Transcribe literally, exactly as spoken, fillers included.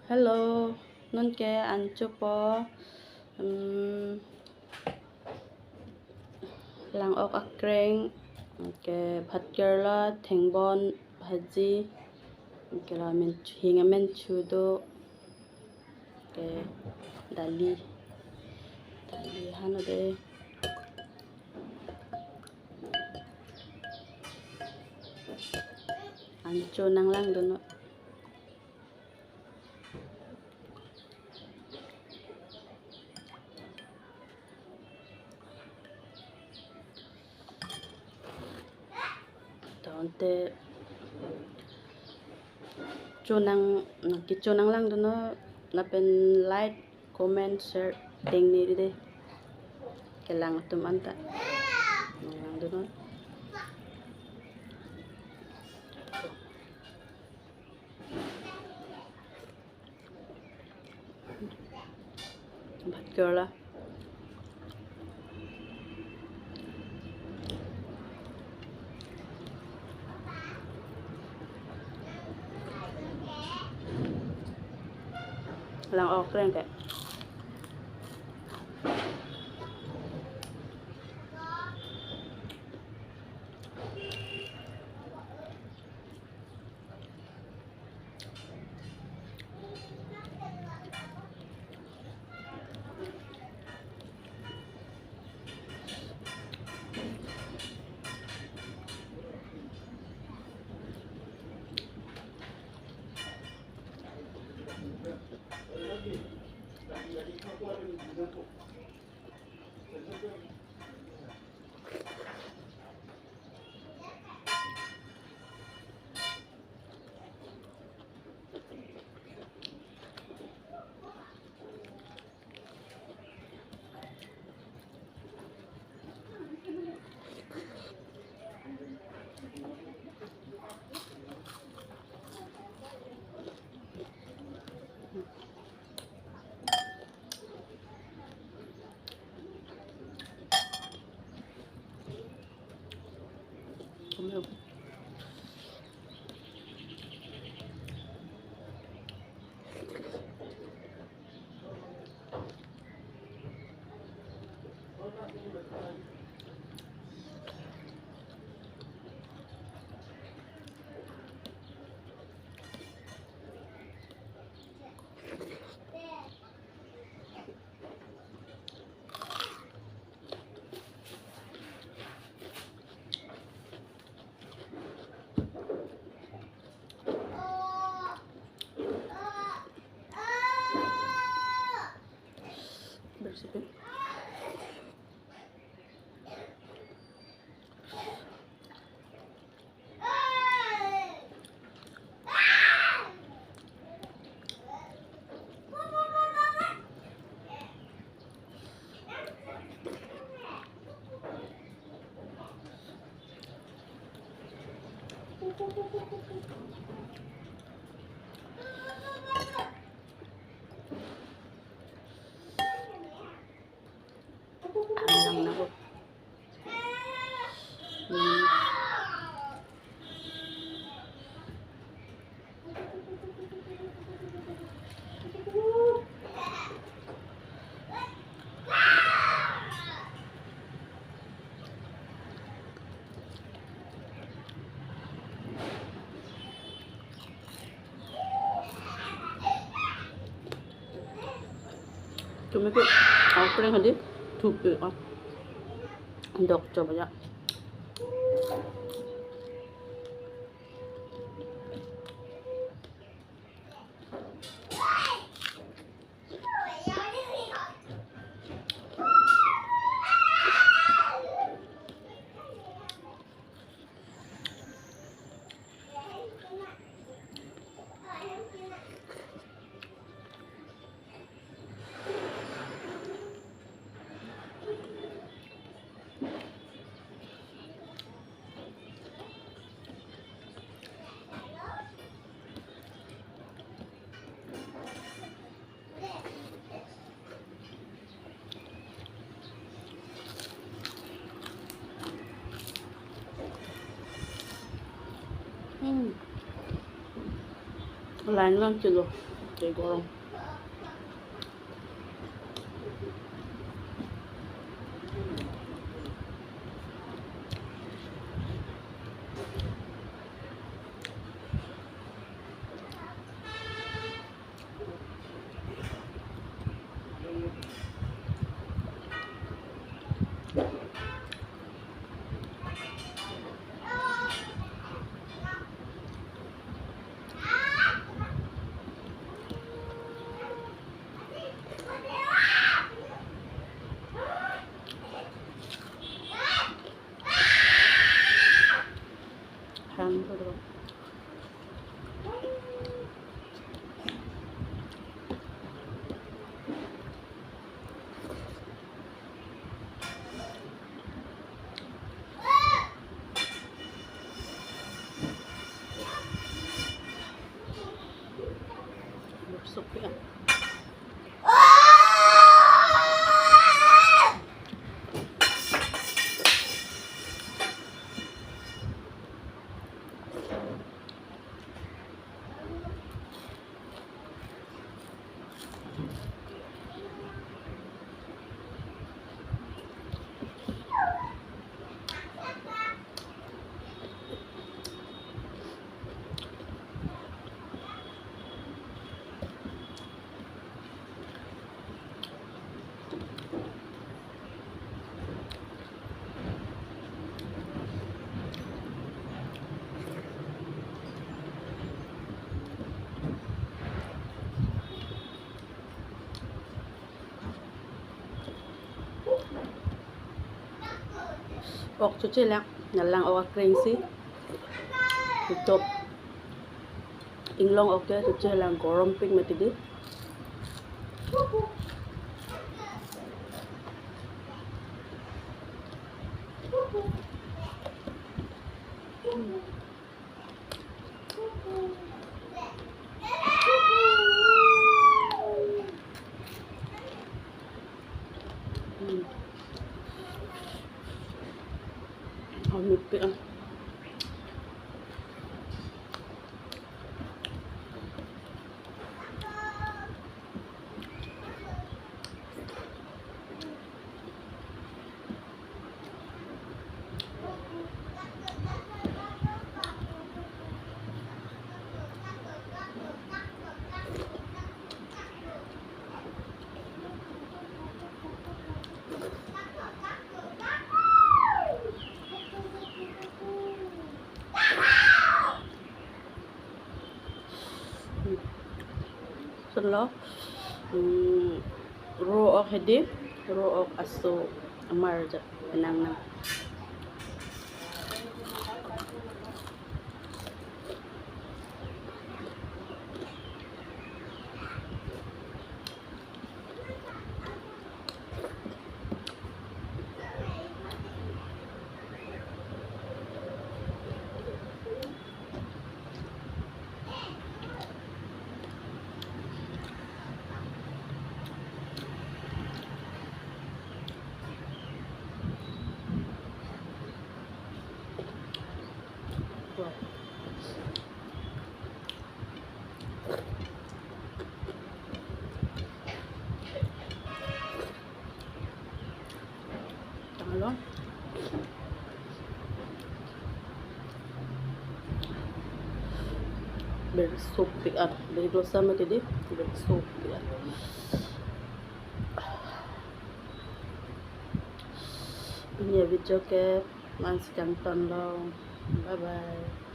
Hello, non ke ancho po, um, lang-ok akreng, ke bhat kerala, thengbon bhaji, ke la amen, hing amen chu do, ke dali, dali hano de. Ancho nanglang dono. Tangte chonang, nangke chonang lang dono, lapen like, comment, share tengne ride. Kelang atum anta nanglang dono. Bhat kerala. Lang-ok akreng ke. Bersipin. Alang na ko. Hmm. Tumi ke, ah, kurang hadi, thupi, ah. Dok coba ya. Hmm. Lain lang kilo. Te gorong. Hang tuh. Sup ya. Ok choche lang, nalang ok akreng si. Chop. Inglong ok ke choche lang, gorom pik mati di. Hmm. Hau mik pi ah. Sunlo, hmm, ro ok hedi, ro ok aso amar jat penang nang. Tanglo. Very soupy at, very dosa mati di, very soupy at. Pini avideo ke la-ansi kangtonlo. Bye bye.